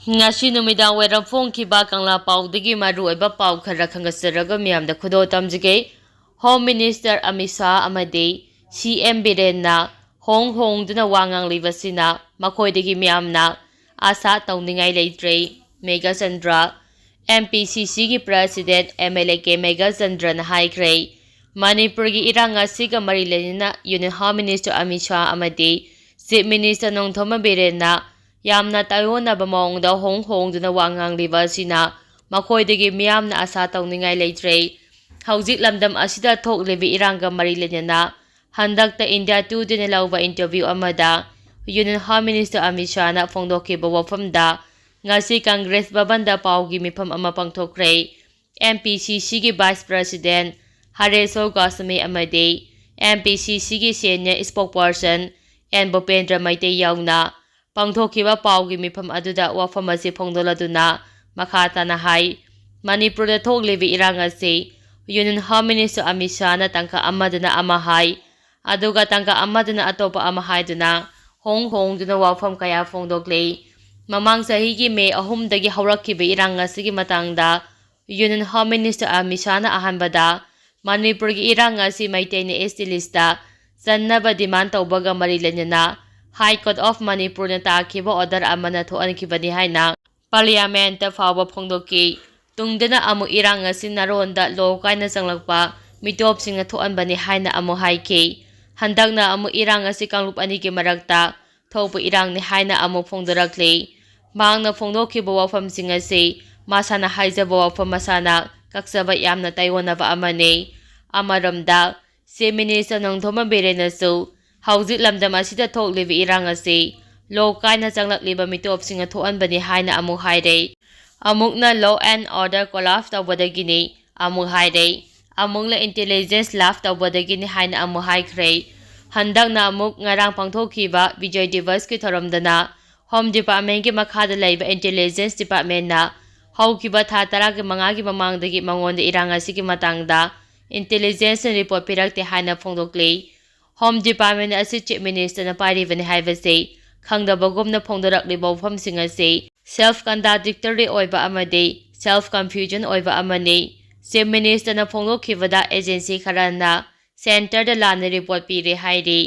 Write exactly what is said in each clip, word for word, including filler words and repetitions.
ꯉꯁꯤ ꯅꯨꯃꯤꯗꯥꯡ ꯋꯥꯏꯔꯝ ꯐꯣꯡꯈꯤꯕ ꯀꯪꯂꯥ ꯄꯥꯎꯗꯒꯤ ꯃꯔꯨꯑꯣꯏꯕ ꯄꯥꯎ ꯈꯔ ꯈꯪꯒꯠꯆꯔꯒ ꯃꯤꯌꯥꯝꯗ ꯈꯨꯗꯣꯜ ꯇꯝꯖꯒꯦ꯫ ꯍꯣꯝ ꯃꯤꯅꯤꯁꯇꯔ ꯑꯃꯤꯠ ꯁꯥꯍ ꯑꯃꯗꯤ ꯁꯤ ꯑꯦꯝ ꯕꯤꯔꯦꯟꯅ ꯍꯣꯡ ꯍꯣꯡꯗꯨꯅ ꯋꯥ ꯉꯥꯡꯂꯤꯕꯁꯤꯅ ꯃꯈꯣꯏꯗꯒꯤ ꯃꯤꯌꯥꯝꯅ ꯑꯥꯁꯥ ꯇꯧꯅꯤꯡꯉꯥꯏ ꯂꯩꯇ꯭ꯔꯦ꯫ ꯃꯦꯘꯆꯟꯗ꯭ꯔ, ꯑꯦꯝ ꯄꯤ ꯁꯤ ꯁꯤꯒꯤ president M L A K ꯃꯦꯘꯆꯟꯗ꯭ꯔꯅ ꯍꯥꯏꯈ꯭ꯔꯦ, ꯃꯅꯤꯄꯨꯔꯒꯤ ꯏꯔꯥꯡ ꯑꯁꯤꯒ ꯃꯔꯤ ꯂꯩꯅꯅ union home minister Amit Shah ꯑꯃꯗꯤ ꯆꯤꯐ ꯃꯤꯅꯤꯁꯇꯔ ꯅꯣꯡꯊꯣꯝꯕꯝ ꯕꯤꯔꯦꯟꯅ ꯌꯥꯝꯅ ꯇꯥꯏꯑꯣꯟꯅꯕ ꯃꯑꯣꯡꯗ ꯍꯣꯡ ꯍꯣꯡꯗꯨꯅ ꯋꯥ ꯉꯥꯡꯂꯤꯕ ꯑꯁꯤꯅ ꯃꯈꯣꯏꯗꯒꯤ ꯃꯤꯌꯥꯝꯅ ꯑꯥꯁꯥ ꯇꯧꯅꯤꯡꯉꯥꯏ ꯂꯩꯇ꯭ꯔꯦ꯫ ꯍꯧꯖꯤꯛ ꯂꯝꯗꯝ ꯑꯁꯤꯗ ꯊꯣꯛꯂꯤꯕ ꯏꯔꯥꯡꯒ ꯃꯔꯤ ꯂꯩꯅꯅ ꯍꯟꯗꯛꯇ ꯏꯟꯗꯤꯌꯥ ꯇꯨꯗꯦꯅ ꯂꯧꯕ ꯏꯟꯇꯔꯚ꯭ꯌꯨ ꯑꯃꯗ ꯌꯨꯅꯤꯌꯟ ꯍꯣꯝ ꯃꯤꯅꯤꯁꯇꯔ ꯑꯃꯤꯠ ꯁꯥꯍꯅ ꯐꯣꯡꯗꯣꯛꯈꯤꯕ ꯋꯥꯐꯝꯗ ꯉꯁꯤ ꯀꯪꯒ꯭ꯔꯦꯁ ꯚꯕꯟꯗ ꯄꯥꯎꯒꯤ ꯃꯤꯐꯝ ꯑꯃ ꯄꯥꯡꯊꯣꯛꯈ꯭ꯔꯦ꯫ ꯑꯦꯝ ꯄꯤ ꯁꯤ ꯁꯤꯒꯤ ꯚꯥꯏꯁ ꯄ꯭ꯔꯁꯤꯗꯦꯟ ꯍꯔꯦꯁꯣꯔ ꯒꯣꯁ꯭ꯋꯥꯃꯤ ꯑꯃꯗꯤ ꯑꯦꯝ ꯄꯤ ꯁꯤ ꯁꯤꯒꯤ ꯁꯦꯅꯤꯌꯔ ꯏꯁꯄꯣꯛꯄꯔꯁꯟ ꯑꯦꯟ ꯚꯨꯄꯦꯟꯗ꯭ꯔ ꯃꯩꯇꯩ ꯌꯥꯎꯅ ꯄꯥꯡꯊꯣꯛꯈꯤꯕ ꯄꯥꯎꯒꯤ ꯃꯤꯐꯝ ꯑꯗꯨꯗ ꯋꯥꯐꯝ ꯑꯁꯤ ꯐꯣꯡꯗꯣꯛꯂꯗꯨꯅ ꯃꯈꯥ ꯇꯥꯅ ꯍꯥꯏ, ꯃꯅꯤꯄꯨꯔꯗ ꯊꯣꯛꯂꯤꯕ ꯏꯔꯥꯡ ꯑꯁꯤ ꯌꯨꯅꯤꯌꯟ ꯍꯣꯝ ꯃꯤꯅꯤꯁꯇꯔ ꯑꯃꯤꯠ ꯁꯥꯍꯅ ꯇꯥꯡꯀꯛ ꯑꯃꯗꯅ ꯑꯃ ꯍꯥꯏ, ꯑꯗꯨꯒ ꯇꯥꯡꯀꯛ ꯑꯃꯗꯅ ꯑꯇꯣꯞꯄ ꯑꯃ ꯍꯥꯏꯗꯨꯅ ꯍꯣꯡ ꯍꯣꯡꯗꯨꯅ ꯋꯥꯐꯝ ꯀꯌꯥ ꯐꯣꯡꯗꯣꯛꯂꯤ꯫ ꯃꯃꯥꯡ ꯆꯍꯤꯒꯤ ꯃꯦ ꯑꯍꯨꯝꯗꯒꯤ ꯍꯧꯔꯛꯈꯤꯕ ꯏꯔꯥꯡ ꯑꯁꯤꯒꯤ ꯃꯇꯥꯡꯗ ꯌꯨꯅꯤꯌꯟ ꯍꯣꯝ ꯃꯤꯅꯤꯁꯇꯔ ꯑꯃꯤꯠ ꯁꯥꯍꯅ ꯑꯍꯥꯟꯕꯗ ꯃꯅꯤꯄꯨꯔꯒꯤ ꯏꯔꯥꯡ ꯑꯁꯤ ꯃꯩꯇꯩꯅ ꯑꯦꯁ ꯇꯤ ꯂꯤꯁꯇ ꯆꯟꯅꯕ ꯗꯤꯃꯥꯟ ꯇꯧꯕꯒ ꯃꯔꯤ ꯂꯩꯅꯅ ꯍꯥꯏ ꯀꯣꯔꯠ ꯑꯣꯐ ꯃꯅꯤꯄꯨꯔꯅ ꯇꯥꯈꯤꯕ ꯑꯣꯔꯗꯔ ꯑꯃꯅ ꯊꯣꯛꯍꯟꯈꯤꯕꯅꯤ ꯍꯥꯏꯅ ꯄꯥꯔꯂꯤꯌꯥꯃꯦꯟꯠꯇ ꯐꯥꯎꯕ ꯐꯣꯡꯗꯣꯛꯈꯤ꯫ ꯇꯨꯡꯗꯅ ꯑꯃꯨꯛ ꯏꯔꯥꯡ ꯑꯁꯤ ꯅꯥꯔꯣꯟꯗ ꯂꯣ ꯀꯥꯏꯅ ꯆꯪꯂꯛꯄ ꯃꯤꯇꯣꯞꯁꯤꯡꯅ ꯊꯣꯛꯍꯟꯕꯅꯤ ꯍꯥꯏꯅ ꯑꯃꯨꯛ ꯍꯥꯏꯈꯤ꯫ ꯍꯟꯗꯛꯅ ꯑꯃꯨꯛ ꯏꯔꯥꯡ ꯑꯁꯤ ꯀꯥꯡꯂꯨꯞ ꯑꯅꯤꯒꯤ ꯃꯔꯛꯇ ꯊꯣꯛꯄ ꯏꯔꯥꯡꯅꯤ ꯍꯥꯏꯅ ꯑꯃꯨꯛ ꯐꯣꯡꯗꯣꯔꯛꯂꯤ꯫ ꯃꯍꯥꯛꯅ ꯐꯣꯡꯗꯣꯛꯈꯤꯕ ꯋꯥꯐꯝꯁꯤꯡ ꯑꯁꯤ ꯃꯁꯥꯅ ꯍꯥꯏꯖꯕ ꯋꯥꯐꯝ ꯃꯁꯥꯅ ꯀꯛꯆꯕ ꯌꯥꯝꯅ ꯇꯥꯏꯑꯣꯟꯅꯕ ꯑꯃꯅꯤ꯫ ꯑꯃꯔꯣꯝꯗ, ꯆꯤꯐ ꯃꯤꯅꯤꯁꯇꯔ ꯅꯣꯡꯊꯣꯝꯕꯝ ꯕꯤꯔꯦꯟꯅꯁꯨ ꯍꯧꯖꯤꯛ ꯂꯝꯗꯝ ꯑꯁꯤꯗ ꯊꯣꯛꯂꯤꯕ ꯏꯔꯥꯡ ꯑꯁꯤ ꯂꯣ ꯀꯥꯏꯅ ꯆꯪꯂꯛꯂꯤꯕ ꯃꯤꯇꯣꯞꯁꯤꯡꯅ ꯊꯣꯛꯍꯟꯕꯅꯤ ꯍꯥꯏꯅ ꯑꯃꯨꯛ ꯍꯥꯏꯔꯦ꯫ ꯑꯃꯨꯛꯅ law and order collapse ꯇꯧꯕꯗꯒꯤꯅꯤ ꯑꯃꯨꯛ ꯍꯥꯏꯔꯦ꯫ ꯑꯃꯨꯛꯅ intelligence lapse ꯇꯧꯕꯗꯒꯤꯅꯤ ꯍꯥꯏꯅ ꯑꯃꯨꯛ ꯍꯥꯏꯈ꯭ꯔꯦ꯫ ꯍꯟꯗꯛꯅ ꯑꯃꯨꯛ ꯉꯔꯥꯡ ꯄꯥꯡꯊꯣꯛꯈꯤꯕ ꯕꯤꯖꯣꯏ ꯗꯤꯕꯁꯀꯤ ꯊꯧꯔꯝꯗꯅ ꯍꯣꯝ ꯗꯤꯄꯥꯔꯠꯃꯦꯟꯒꯤ ꯃꯈꯥꯗ ꯂꯩꯕ ꯏꯟꯇꯦꯂꯤꯖꯦꯟꯁ ꯗꯤꯄꯥꯔꯠꯃꯦꯟꯅ ꯍꯧꯈꯤꯕ ꯊꯥ ꯇꯔꯥꯒꯤ ꯃꯉꯥꯒꯤ ꯃꯃꯥꯡꯗꯒꯤ ꯃꯉꯣꯟꯗ ꯏꯔꯥꯡ ꯑꯁꯤꯒꯤ ꯃꯇꯥꯡꯗ ꯏꯟꯇꯦꯂꯤꯖꯦꯟꯁꯅ ꯔꯤꯄꯣꯔꯠ ꯄꯤꯔꯛꯇꯦ ꯍꯥꯏꯅ ꯐꯣꯡꯗꯣꯛꯂꯤ꯫ ꯍꯣꯝ ꯗꯤꯄꯥꯔꯠꯃꯦꯟ ꯑꯁꯤ ꯆꯤꯐ ꯃꯤꯅꯤꯁꯇꯔꯅ ꯄꯥꯏꯔꯤꯕꯅꯤ ꯍꯥꯏꯕꯁꯤ ꯈꯪꯗꯕꯒꯨꯝꯅ ꯐꯣꯡꯗꯣꯔꯛꯂꯤꯕ ꯋꯥꯐꯝꯁꯤꯡ ꯑꯁꯤ self contradictory ꯑꯣꯏꯕ ꯑꯃꯗꯤ self confusion ꯑꯣꯏꯕ ꯑꯃꯅꯤ꯫ Chief Ministerꯅ ꯐꯣꯡꯗꯣꯛꯈꯤꯕꯗ agency ꯈꯔꯅ centreꯗ ꯂꯥꯟꯅ report ꯄꯤꯔꯦ ꯍꯥꯏꯔꯤ꯫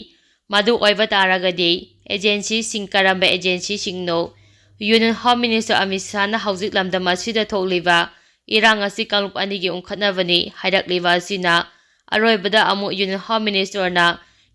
ꯃꯗꯨ ꯑꯣꯏꯕ ꯇꯥꯔꯒꯗꯤ agencyꯁꯤꯡ ꯀꯔꯝꯕ agencyꯁꯤꯡꯅꯣ? Union Home Minister ꯑꯃꯤꯠ ꯁꯥꯍꯅ ꯍꯧꯖꯤꯛ ꯂꯝꯗꯝ ꯑꯁꯤꯗ ꯊꯣꯛꯂꯤꯕ ꯏꯔꯥꯡ ꯑꯁꯤ ꯀꯥꯡꯂꯨꯞ ꯑꯅꯤꯒꯤ ꯎꯪꯈꯠꯅꯕꯅꯤ ꯍꯥꯏꯔꯛꯂꯤꯕ ꯑꯁꯤꯅ ꯑꯔꯣꯏꯕꯗ ꯑꯃꯨꯛ Union Home Ministerꯅ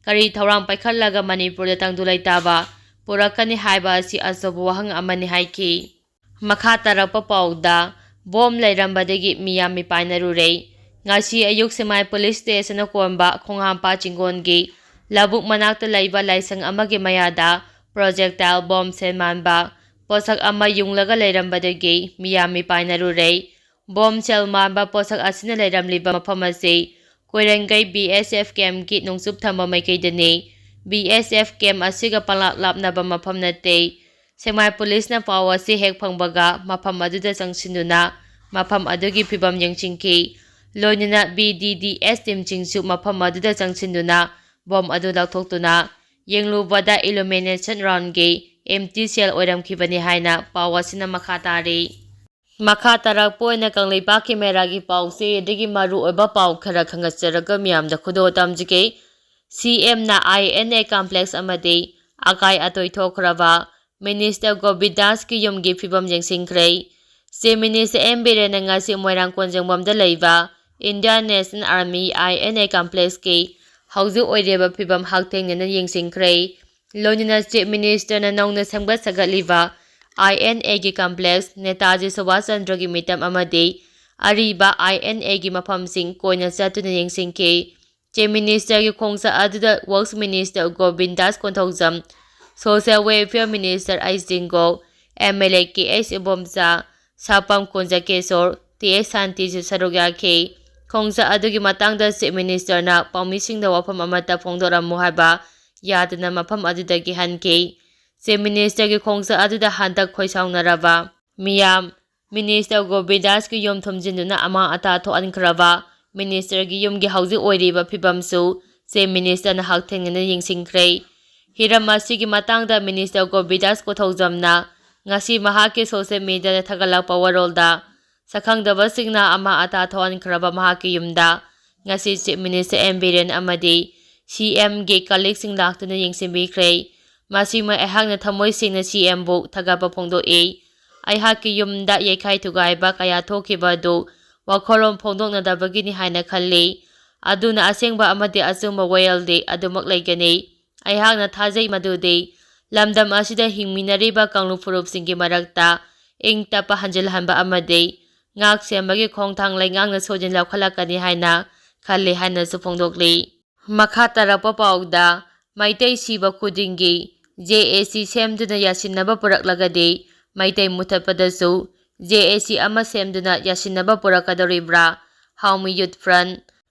ꯀꯔꯤ ꯊꯧꯔꯥꯡ ꯄꯥꯏꯈꯠꯂꯒ ꯃꯅꯤꯄꯨꯔꯗ ꯇꯪꯗꯨ ꯂꯩꯇꯥꯕ ꯄꯨꯔꯛꯀꯅꯤ ꯍꯥꯏꯕ ꯑꯁꯤ ꯑꯆꯧꯕ ꯋꯥꯍꯪ ꯑꯃꯅꯤ ꯍꯥꯏꯈꯤ꯫ ꯃꯈꯥ ꯇꯥꯔꯛꯄ ꯄꯥꯎꯗ, ꯕꯣꯝ ꯂꯩꯔꯝꯕꯗꯒꯤ ꯃꯤꯌꯥꯝ ꯃꯤꯄꯥꯏꯅꯔꯨꯔꯦ꯫ ꯉꯁꯤ ꯑꯌꯨꯛ ꯁꯦꯛꯃꯥꯏ police stationꯅ ꯀꯣꯟꯕ ꯈꯣꯡꯍꯥꯝꯄꯥꯠ ꯆꯤꯡꯒꯣꯟꯒꯤ ꯂꯧꯕꯨꯛ ꯃꯅꯥꯛꯇ ꯂꯩꯕ ꯂꯥꯏꯁꯪ ꯑꯃꯒꯤ ꯃꯌꯥꯗ projectile bomb ꯁꯦꯜ ꯃꯥꯟꯕ ꯄꯣꯠꯁꯛ ꯑꯃ ꯌꯨꯡꯂꯒ ꯂꯩꯔꯝꯕꯗꯒꯤ ꯃꯤꯌꯥꯝ ꯃꯤꯄꯥꯏꯅꯔꯨꯔꯦ꯫ Bomb ꯁꯦꯜ ꯃꯥꯟꯕ ꯄꯣꯠꯁꯛ ꯑꯁꯤꯅ ꯂꯩꯔꯝꯂꯤꯕ ꯃꯐꯝ ꯑꯁꯤ ꯀꯣꯏꯔꯦꯡꯒꯩ B S F campꯀꯤ ꯅꯣꯡꯆꯨꯞ ꯊꯪꯕ ꯃꯥꯏꯀꯩꯗꯅꯤ꯫ B S F camp ꯑꯁꯤꯒ ꯄꯪꯂꯥꯞ ꯂꯥꯞꯅꯕ ꯃꯐꯝ ꯅꯠꯇꯦ꯫ ꯁꯦꯛꯃꯥꯏ policeꯅ ꯄꯥꯎ ꯑꯁꯤ ꯍꯦꯛ ꯐꯪꯕꯒ ꯃꯐꯝ ꯑꯗꯨꯗ ꯆꯪꯁꯤꯟꯗꯨꯅ ꯃꯐꯝ ꯑꯗꯨꯒꯤ ꯐꯤꯕꯝ ꯌꯦꯡꯁꯤꯟꯈꯤ꯫ ꯂꯣꯏꯅꯅ B D D S teamꯁꯤꯡꯁꯨ ꯃꯐꯝ ꯑꯗꯨꯗ ꯆꯪꯁꯤꯟꯗꯨꯅ bomb ꯑꯗꯨ ꯂꯧꯊꯣꯛꯇꯨꯅ ꯌꯦꯡꯂꯨꯕꯗ illumination roundꯒꯤ empty shell ꯑꯣꯏꯔꯝꯈꯤꯕꯅꯤ ꯍꯥꯏꯅ ꯄꯥꯎ ꯑꯁꯤꯅ ꯃꯈꯥ ꯇꯥꯔꯤ꯫ ꯃꯈꯥ ꯇꯥꯔꯛꯄ ꯑꯣꯏꯅ ꯀꯪꯂꯩꯄꯥꯛꯀꯤ ꯃꯦꯔꯥꯒꯤ ꯄꯥꯎꯁꯦ ꯑꯗꯒꯤ ꯃꯔꯨꯑꯣꯏꯕ ꯄꯥꯎ ꯈꯔ ꯈꯪꯒꯠꯆꯔꯒ ꯃꯤꯌꯥꯝꯗ ꯈꯨꯗꯣꯜ ꯇꯝꯖꯒꯦ꯫ CMꯅ INA complex ꯑꯃꯗꯤ ꯑꯀꯥꯏ ꯑꯇꯣꯏ ꯊꯣꯛꯈ꯭ꯔꯕ Minister ꯒꯣꯕꯤꯟ ꯗꯥꯁꯀꯤ ꯌꯨꯝꯒꯤ ꯐꯤꯕꯝ ꯌꯦꯡꯁꯤꯟꯈ꯭ꯔꯦ꯫ Chief Minister M ꯕꯤꯔꯦꯟꯅ ꯉꯁꯤ ꯃꯣꯏꯔꯥꯡ ꯀꯣꯟꯖꯦꯡꯕꯝꯗ ꯂꯩꯕ Indian National Army INA complexꯀꯤ ꯍꯧꯖꯤꯛ ꯑꯣꯏꯔꯤꯕ ꯐꯤꯕꯝ ꯍꯛꯊꯦꯡꯅꯅ ꯌꯦꯡꯁꯤꯟꯈ꯭ꯔꯦ꯫ ꯂꯣꯏꯅꯅ Chief Ministerꯅ ꯅꯧꯅ ꯁꯦꯝꯒꯠ ꯁꯥꯒꯠꯂꯤꯕ INAꯒꯤ complex, ꯅꯦꯇꯥꯖꯤ ꯁꯨꯚꯥꯁ ꯆꯟꯗ꯭ꯔꯒꯤ ꯃꯤꯇꯝ ꯑꯃꯗꯤ ꯑꯔꯤꯕ INAꯒꯤ ꯃꯐꯝꯁꯤꯡ ꯀꯣꯏꯅ ꯆꯠꯇꯨꯅ ꯌꯦꯡꯁꯤꯟꯈꯤ꯫ Chief Ministerꯒꯤ ꯈꯣꯡꯆꯠ ꯑꯗꯨꯗ Works Minister Gobin Das Konthoujam, Social Welfare Minister H Jingo, MLA K H Ibomcha, Sapam Kunjakesor, T H ꯁꯥꯟꯇꯤꯁꯨ ꯁꯔꯨꯛ ꯌꯥꯈꯤ꯫ ꯈꯣꯡꯆꯠ ꯑꯗꯨꯒꯤ ꯃꯇꯥꯡꯗ Chief Ministerꯅ ꯄꯥꯎꯃꯤꯁꯤꯡꯗ ꯋꯥꯐꯝ ꯑꯃꯠꯇ ꯐꯣꯡꯗꯣꯔꯝꯃꯨ ꯍꯥꯏꯕ ꯌꯥꯗꯅ ꯃꯐꯝ ꯑꯗꯨꯗꯒꯤ ꯍꯟꯈꯤ꯫ Chief Ministerꯒꯤ ꯈꯣꯡꯆꯠ ꯑꯗꯨꯗ ꯍꯟꯗꯛ ꯈꯣꯏꯁꯥꯎꯅꯔꯕ ꯃꯤꯌꯥꯝ, Minister ꯒꯣꯕꯤꯟ ꯗꯥꯁꯀꯤ ꯌꯨꯝ ꯊꯨꯝꯖꯤꯟꯗꯨꯅ ꯑꯃꯥꯡ ꯑꯇꯥ ꯊꯣꯛꯍꯟꯈ꯭ꯔꯕ Ministerꯒꯤ ꯌꯨꯝꯒꯤ ꯍꯧꯖꯤꯛ ꯑꯣꯏꯔꯤꯕ ꯐꯤꯕꯝꯁꯨ Chief Ministerꯅ ꯍꯛꯊꯦꯡꯅꯅ ꯌꯦꯡꯁꯤꯟꯈ꯭ꯔꯦ꯫ ꯍꯤꯔꯝ ꯑꯁꯤꯒꯤ ꯃꯇꯥꯡꯗ Minister ꯒꯣꯕꯤꯟ ꯗꯥꯁ ꯀꯣꯊꯧꯖꯝꯅ ꯉꯁꯤ ꯃꯍꯥꯛꯀꯤ ꯁꯣꯁꯤꯌꯦꯜ ꯃꯤꯗꯤꯌꯥꯗ ꯊꯥꯒꯠꯂꯛꯄ ꯋꯥꯔꯣꯜꯗ, ꯁꯛꯈꯪꯗꯕꯁꯤꯡꯅ ꯑꯃꯥꯡ ꯑꯇꯥ ꯊꯣꯛꯍꯟꯈ꯭ꯔꯕ ꯃꯍꯥꯛꯀꯤ ꯌꯨꯝꯗ ꯉꯁꯤ ꯆꯤꯐ ꯃꯤꯅꯤꯁꯇꯔ ꯑꯦꯟ ꯕꯤꯔꯦꯟ ꯑꯃꯗꯤ ꯁꯤ ꯑꯦꯝꯒꯤ ꯀꯂꯤꯛꯁꯤꯡ ꯂꯥꯛꯇꯨꯅ ꯌꯦꯡꯁꯤꯟꯕꯤꯈ꯭ꯔꯦ꯫ ꯃꯁꯤꯃ ꯑꯩꯍꯥꯛꯅ ꯊꯃꯣꯏ ꯁꯦꯡꯅ ꯁꯤ ꯑꯦꯝꯕꯨ ꯊꯥꯒꯠꯄ ꯐꯣꯡꯗꯣꯛꯏ꯫ ꯑꯩꯍꯥꯛꯀꯤ ꯌꯨꯝꯗ ꯌꯩꯈꯥꯏ ꯊꯨꯒꯥꯏꯕ ꯀꯌꯥ ꯊꯣꯛꯈꯤꯕ ꯑꯗꯨ ꯋꯥꯈꯜꯂꯣꯟ ꯐꯣꯡꯗꯣꯛꯅꯗꯕꯒꯤꯅꯤ ꯍꯥꯏꯅ ꯈꯜꯂꯤ꯫ ꯑꯗꯨꯅ ꯑꯁꯦꯡꯕ ꯑꯃꯗꯤ ꯑꯆꯨꯝꯕ ꯋꯥꯌꯦꯜꯗꯤ ꯑꯗꯨꯃꯛ ꯂꯩꯒꯅꯤ꯫ ꯑꯩꯍꯥꯛꯅ ꯊꯥꯖꯩ ꯃꯗꯨꯗꯤ ꯂꯝꯗꯝ ꯑꯁꯤꯗ ꯍꯤꯡꯃꯤꯟꯅꯔꯤꯕ ꯀꯥꯡꯂꯨꯞ ꯐꯨꯔꯨꯞꯁꯤꯡꯒꯤ ꯃꯔꯛꯇ ꯏꯪ ꯇꯞꯄ ꯍꯟꯖꯤꯜꯍꯟꯕ ꯑꯃꯗꯤ ꯉꯥꯛ ꯁꯦꯟꯕꯒꯤ ꯈꯣꯡꯊꯥꯡ ꯂꯩꯉꯥꯛꯅ ꯁꯣꯏꯗꯅ ꯂꯧꯈꯠꯂꯛꯀꯅꯤ ꯍꯥꯏꯅ ꯈꯜꯂꯤ ꯍꯥꯏꯅꯁꯨ ꯐꯣꯡꯗꯣꯛꯂꯤ꯫ ꯃꯈꯥ ꯇꯥꯔꯛꯄ ꯄꯥꯎꯗ, ꯃꯩꯇꯩ ꯁꯤꯕ ꯈꯨꯗꯤꯡꯒꯤ ꯖꯦ ꯑꯦ ꯁꯤ ꯁꯦꯝꯗꯨꯅ ꯌꯥꯁꯤꯟꯅꯕ ꯄꯨꯔꯛꯂꯒꯗꯤ ꯃꯩꯇꯩ ꯃꯨꯊꯠꯄꯗꯁꯨ ꯖꯦ ꯑꯦ ꯁꯤ ꯑꯃ ꯁꯦꯝꯗꯨꯅ ꯌꯥꯁꯤꯟꯅꯕ ꯄꯨꯔꯛꯀꯗꯧꯔꯤꯕ꯭ꯔꯥ? ꯍꯥꯎꯃꯤ ꯌꯨꯠ ꯐ꯭ꯔꯟꯠ꯫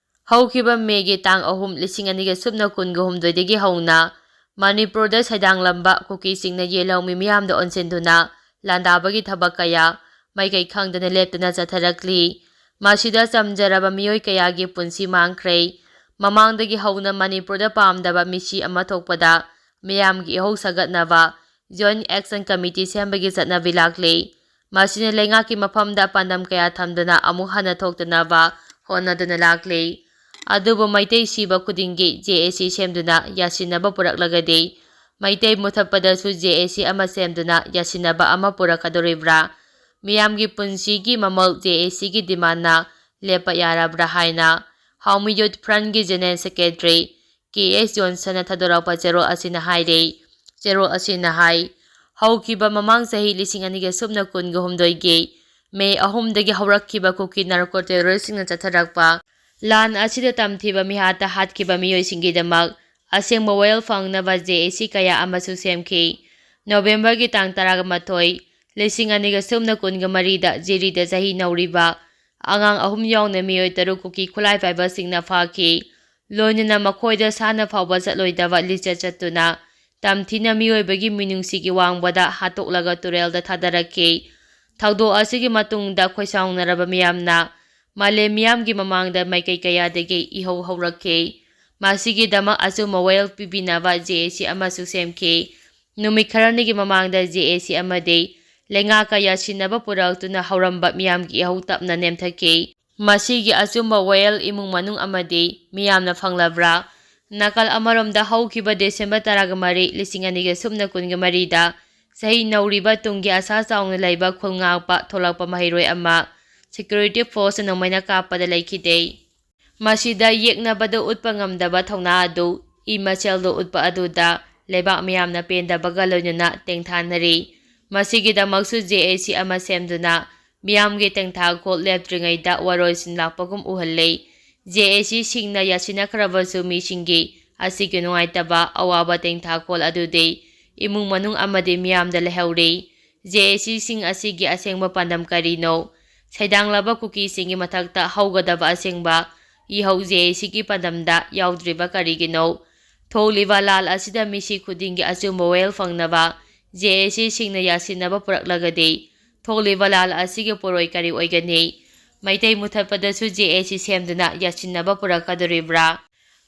ꯍꯧꯈꯤꯕ ꯃꯦꯒꯤ ꯇꯥꯡ ꯑꯍꯨꯝ, ꯂꯤꯁꯤꯡ ꯑꯅꯤꯒ ꯁꯨꯞꯅ ꯀꯨꯟꯒ ꯍꯨꯝꯗꯣꯏꯗꯒꯤ ꯍꯧꯅ ꯃꯅꯤꯄꯨꯔꯗ ꯁꯩꯗꯥꯡꯂꯝꯕ ꯀꯨꯀꯤꯁꯤꯡꯅ ꯌꯦꯜꯍꯧꯃꯤ ꯃꯤꯌꯥꯝꯗ ꯑꯣꯟꯁꯤꯟꯗꯨꯅ ꯂꯥꯟꯗꯥꯕꯒꯤ ꯊꯕꯛ ꯀꯌꯥ ꯃꯥꯏꯀꯩ ꯈꯪꯗꯅ ꯂꯦꯞꯇꯅ ꯆꯠꯊꯔꯛꯂꯤ꯫ ꯃꯁꯤꯗ ꯆꯝꯖꯔꯕ ꯃꯤꯑꯣꯏ ꯀꯌꯥꯒꯤ ꯄꯨꯟꯁꯤ ꯃꯥꯡꯈ꯭ꯔꯦ꯫ ꯃꯃꯥꯡꯗꯒꯤ ꯍꯧꯅ ꯃꯅꯤꯄꯨꯔꯗ ꯄꯥꯝꯗꯕ ꯃꯤꯁꯤ ꯑꯃ ꯊꯣꯛꯄꯗ ꯃꯤꯌꯥꯝꯒꯤ ꯏꯍꯧ ꯁꯥꯒꯠꯅꯕ ꯖꯣꯏꯟꯠ ꯑꯦꯛꯁꯟ ꯀꯃꯤꯇꯤ ꯁꯦꯝꯕꯒꯤ ꯆꯠꯅꯕꯤ ꯂꯥꯛꯂꯤ꯫ ꯃꯁꯤꯅ ꯂꯩꯉꯥꯛꯀꯤ ꯃꯐꯝꯗ ꯄꯥꯟꯗꯝ ꯀꯌꯥ ꯊꯝꯗꯨꯅ ꯑꯃꯨꯛ ꯍꯟꯅ ꯊꯣꯛꯇꯅꯕ ꯍꯣꯠꯅꯗꯨꯅ ꯂꯥꯛꯂꯤ꯫ ꯑꯗꯨꯕꯨ ꯃꯩꯇꯩ ꯁꯤꯕ ꯈꯨꯗꯤꯡꯒꯤ ꯖꯦ ꯑꯦ ꯁꯤ ꯁꯦꯝꯗꯨꯅ ꯌꯥꯁꯤꯟꯅꯕ ꯄꯨꯔꯛꯂꯒꯗꯤ ꯃꯩꯇꯩ ꯃꯨꯊꯠꯄꯗꯁꯨ ꯖꯦ ꯑꯦ ꯁꯤ ꯑꯃ ꯁꯦꯝꯗꯨꯅ ꯌꯥꯁꯤꯟꯅꯕ ꯑꯃ ꯄꯨꯔꯛꯀꯗꯧꯔꯤꯕ꯭ꯔꯥ? ꯃꯤꯌꯥꯝꯒꯤ ꯄꯨꯟꯁꯤꯒꯤ ꯃꯃꯜ ꯖꯦ ꯑꯦ ꯁꯤꯒꯤ ꯗꯤꯃꯥꯟꯅ ꯂꯦꯞꯄ ꯌꯥꯔꯕ꯭ꯔꯥ ꯍꯥꯏꯅ ꯍꯥꯎꯃꯤ ꯌꯨꯠ ꯐ꯭ꯔꯟꯠꯀꯤ ꯖꯦꯅꯔꯦꯜ ꯁꯦꯀ꯭ꯔꯦꯇꯔꯤ ꯀꯦ ꯑꯦꯁ ꯖꯣꯟꯁꯟꯅ ꯊꯥꯗꯣꯔꯛꯄ ꯆꯦꯔꯣꯜ ꯑꯁꯤꯅ ꯍꯥꯏꯔꯤ꯫ ꯆꯦꯔꯣꯜ ꯑꯁꯤꯅ ꯍꯥꯏ, ꯍꯧꯈꯤꯕ ꯃꯃꯥꯡ ꯆꯍꯤ ꯂꯤꯁꯤꯡ ꯑꯅꯤꯒ ꯁꯨꯞꯅ ꯀꯨꯟꯒ ꯍꯨꯝꯗꯣꯏꯒꯤ ꯃꯦ ꯑꯍꯨꯝꯗꯒꯤ ꯍꯧꯔꯛꯈꯤꯕ ꯀꯨꯀꯤ ꯅꯥꯔꯀꯣ ꯇꯦꯔꯣꯔꯤꯁꯁꯤꯡꯅ ꯆꯠꯊꯔꯛꯄ ꯂꯥꯟ ꯑꯁꯤꯗ ꯇꯝꯊꯤꯕ ꯃꯤꯍꯥꯠꯇ ꯍꯥꯠꯈꯤꯕ ꯃꯤꯑꯣꯏꯁꯤꯡꯒꯤꯗꯃꯛ ꯑꯁꯦꯡꯕ ꯋꯥꯌꯦꯜ ꯐꯪꯅꯕ ꯖꯦ ꯑꯦ ꯁꯤ ꯀꯌꯥ ꯑꯃꯁꯨ ꯁꯦꯝꯈꯤ꯫ ꯅꯣꯕꯦꯝꯕꯔꯒꯤ ꯇꯥꯡ ꯇꯔꯥꯃꯥꯊꯣꯏ, ꯂꯤꯁꯤꯡ ꯑꯅꯤꯒ ꯁꯨꯞꯅ ꯀꯨꯟꯒ ꯃꯔꯤꯗ ꯖꯤꯔꯤꯗ ꯆꯍꯤ ꯅꯧꯔꯤꯕ ꯑꯉꯥꯡ ꯑꯍꯨꯝ ꯌꯥꯎꯅ ꯃꯤꯑꯣꯏ ꯇꯔꯨꯛ ꯀꯨꯀꯤ ꯈꯨꯠꯂꯥꯏ ꯄꯥꯏꯕꯁꯤꯡꯅ ꯐꯥꯈꯤ꯫ ꯂꯣꯏꯅꯅ ꯃꯈꯣꯏꯗ ꯁꯥꯟꯅ ꯐꯥꯎꯕ ꯆꯠꯂꯣꯏꯗꯕ ꯂꯤꯆꯠ ꯆꯠꯇꯨꯅ ꯇꯝꯊꯤꯅ ꯃꯤꯑꯣꯏꯕꯒꯤ ꯃꯤꯅꯨꯡꯁꯤꯒꯤ ꯋꯥꯡꯃꯗ ꯍꯥꯠꯇꯣꯛꯂꯒ ꯇꯨꯔꯦꯜꯗ ꯊꯥꯗꯔꯛꯈꯤ꯫ ꯊꯧꯗꯣꯛ ꯑꯁꯤꯒꯤ ꯃꯇꯨꯡꯗ ꯈꯣꯏꯁꯥꯎꯅꯔꯕ ꯃꯤꯌꯥꯝꯅ ꯃꯥꯂꯦꯝ ꯃꯤꯌꯥꯝꯒꯤ ꯃꯃꯥꯡꯗ ꯃꯥꯏꯀꯩ ꯀꯌꯥꯗꯒꯤ ꯏꯍꯧ ꯍꯧꯔꯛꯈꯤ꯫ ꯃꯁꯤꯒꯤꯗꯃꯛ ꯑꯆꯨꯝꯕ ꯋꯥꯌꯦꯜ ꯄꯤꯕꯤꯅꯕ ꯖꯦ ꯑꯦ ꯁꯤ ꯑꯃꯁꯨ ꯁꯦꯝꯈꯤ꯫ ꯅꯨꯃꯤꯠ ꯈꯔꯅꯤꯒꯤ ꯃꯃꯥꯡꯗ ꯖꯦ ꯑꯦ ꯁꯤ ꯑꯃꯗꯤ ꯂꯩꯉꯥꯛꯀ ꯌꯥꯁꯤꯟꯅꯕ ꯄꯨꯔꯛꯇꯨꯅ ꯍꯧꯔꯝꯕ ꯃꯤꯌꯥꯝꯒꯤ ꯏꯍꯧ ꯇꯞꯅ ꯅꯦꯝꯊꯈꯤ꯫ ꯃꯁꯤꯒꯤ ꯑꯆꯨꯝꯕ ꯋꯥꯌꯦꯜ ꯏꯃꯨꯡ ꯃꯅꯨꯡ ꯑꯃꯗꯤ ꯃꯤꯌꯥꯝꯅ ꯐꯪꯂꯕ꯭ꯔꯥ? ꯅꯥꯀꯜ ꯑꯃꯔꯣꯝꯗ ꯍꯧꯈꯤꯕ ꯗꯤꯁꯦꯝꯕꯔ ꯇꯔꯥꯃꯔꯤ, ꯂꯤꯁꯤꯡ ꯑꯅꯤꯒ ꯁꯨꯞꯅ ꯀꯨꯟꯒ ꯃꯔꯤꯗ ꯆꯍꯤ ꯅꯧꯔꯤꯕ ꯇꯨꯡꯒꯤ ꯑꯁꯥ ꯆꯥꯎꯅ ꯂꯩꯕ ꯈꯨꯜ ꯉꯥꯛꯄ ꯊꯣꯛꯂꯛꯄ ꯃꯍꯩꯔꯣꯏ ꯑꯃ ꯁꯦꯀ꯭ꯌꯨꯔꯤꯇꯤ ꯐꯣꯔꯁꯅ ꯅꯣꯡꯃꯩꯅ ꯀꯥꯞꯄꯗ ꯂꯩꯈꯤꯗꯦ꯫ ꯃꯁꯤꯗ ꯌꯦꯛꯅꯕꯗ ꯎꯠꯄ ꯉꯝꯗꯕ ꯊꯧꯅꯥ ꯑꯗꯨ, ꯏ ꯃꯁꯦꯜꯗ ꯎꯠꯄ ꯑꯗꯨꯗ ꯂꯩꯕꯥꯛ ꯃꯤꯌꯥꯝꯅ ꯄꯦꯟꯗꯕꯒ ꯂꯣꯏꯅꯅ ꯇꯦꯡꯊꯥꯅꯔꯤ꯫ ꯃꯁꯤꯒꯤꯗꯃꯛꯁꯨ ꯖꯦ ꯑꯦ ꯁꯤ ꯑꯃ ꯁꯦꯝꯗꯨꯅ ꯃꯤꯌꯥꯝꯒꯤ ꯇꯦꯡꯊꯥꯈꯣꯜ ꯂꯦꯞꯇ꯭ꯔꯤꯉꯩꯗ ꯋꯥꯔꯣꯏꯁꯤꯟ ꯂꯥꯛꯄꯒꯨꯝ ꯎꯍꯜꯂꯤ꯫ ꯖꯦ ꯑꯦ ꯁꯤꯁꯤꯡꯅ ꯌꯥꯁꯤꯟꯅꯈ꯭ꯔꯕꯁꯨ ꯃꯤꯁꯤꯡꯒꯤ ꯑꯁꯤꯒꯤ ꯅꯨꯡꯉꯥꯏꯇꯕ ꯑꯋꯥꯕ ꯇꯦꯡꯊꯥꯈꯣꯜ ꯑꯗꯨꯗꯤ ꯏꯃꯨꯡ ꯃꯅꯨꯡ ꯑꯃꯗꯤ ꯃꯤꯌꯥꯝꯗ ꯂꯩꯍꯧꯔꯤ꯫ ꯖꯦ ꯑꯦ ꯁꯤꯁꯤꯡ ꯑꯁꯤꯒꯤ ꯑꯁꯦꯡꯕ ꯄꯥꯟꯗꯝ ꯀꯔꯤꯅꯣ? ꯁꯩꯗꯥꯡꯂꯕ ꯀꯨꯀꯤꯁꯤꯡꯒꯤ ꯃꯊꯛꯇ ꯍꯧꯒꯗꯕ ꯑꯁꯦꯡꯕ ꯏꯍꯧ ꯖꯦ ꯑꯦ ꯁꯤꯒꯤ ꯄꯥꯟꯗꯝꯗ ꯌꯥꯎꯗ꯭ꯔꯤꯕ ꯀꯔꯤꯒꯤꯅꯣ? ꯊꯣꯛꯂꯤꯕ ꯂꯥꯜ ꯑꯁꯤꯗ ꯃꯤꯁꯤ ꯈꯨꯗꯤꯡꯒꯤ ꯑꯆꯨꯝꯕ ꯋꯥꯌꯦꯜ ꯐꯪꯅꯕ ꯖꯦ ꯑꯦ ꯁꯤꯁꯤꯡꯅ ꯌꯥꯁꯤꯟꯅꯕ ꯄꯨꯔꯛꯂꯒꯗꯤ ꯊꯣꯛꯂꯤꯕ ꯂꯥꯜ ꯑꯁꯤꯒꯤ ꯄꯣꯔꯣꯏ ꯀꯔꯤ ꯑꯣꯏꯒꯅꯤ? ꯃꯩꯇꯩ ꯃꯨꯊꯠꯄꯗꯁꯨ ꯖꯦ ꯑꯦ ꯁꯤ ꯁꯦꯝꯗꯨꯅ ꯌꯥꯁꯤꯟꯅꯕ ꯄꯨꯔꯛꯀꯗꯣꯔꯤꯕ꯭ꯔꯥ?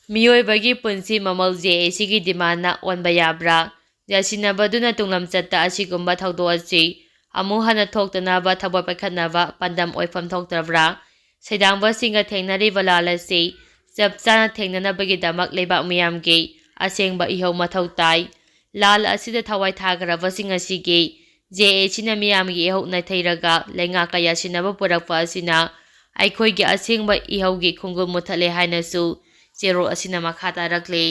ꯃꯤꯑꯣꯏꯕꯒꯤ ꯄꯨꯟꯁꯤ ꯃꯃꯜ ꯖꯦ ꯑꯦ ꯁꯤꯒꯤ ꯗꯤꯃꯥꯟꯅ ꯑꯣꯟꯕ ꯌꯥꯕ꯭ꯔꯥ? ꯌꯥꯁꯤꯟꯅꯕꯗꯨꯅ ꯇꯨꯡꯂꯝꯆꯠꯇ ꯑꯁꯤꯒꯨꯝꯕ ꯊꯧꯗꯣꯛ ꯑꯁꯤ ꯑꯃꯨꯛ ꯍꯟꯅ ꯊꯣꯛꯇꯅꯕ ꯊꯕꯛ ꯄꯥꯏꯈꯠꯅꯕ ꯄꯥꯟꯗꯝ ꯑꯣꯏꯐꯝ ꯊꯣꯛꯇ꯭ꯔꯕ꯭ꯔꯥ? ꯁꯩꯗꯥꯡꯕꯁꯤꯡꯒ ꯊꯦꯡꯅꯔꯤꯕ ꯂꯥꯜ ꯑꯁꯤ ꯆꯞ ꯆꯥꯅ ꯊꯦꯡꯅꯅꯕꯒꯤꯗꯃꯛ ꯂꯩꯕꯥꯛ ꯃꯤꯌꯥꯝꯒꯤ ꯑꯁꯦꯡꯕ ꯏꯍꯧ ꯃꯊꯧ ꯇꯥꯏ꯫ ꯂꯥꯜ ꯑꯁꯤꯗ ꯊꯋꯥꯏ ꯊꯥꯈ꯭ꯔꯕꯁꯤꯡ ꯑꯁꯤꯒꯤ ꯖꯦ ꯑꯦ ꯁꯤꯅ ꯃꯤꯌꯥꯝꯒꯤ ꯏꯍꯧ ꯅꯩꯊꯩꯔꯒ ꯂꯩꯉꯥꯛꯀ ꯌꯥꯁꯤꯟꯅꯕ ꯄꯨꯔꯛꯄ ꯑꯁꯤꯅ ꯑꯩꯈꯣꯏꯒꯤ ꯑꯁꯦꯡꯕ ꯏꯍꯧꯒꯤ ꯈꯣꯡꯒꯨꯜ ꯃꯨꯠꯊꯠꯂꯦ ꯍꯥꯏꯅꯁꯨ ꯆꯦꯔꯣꯜ ꯑꯁꯤꯅ ꯃꯈꯥ ꯇꯥꯔꯛꯂꯤ꯫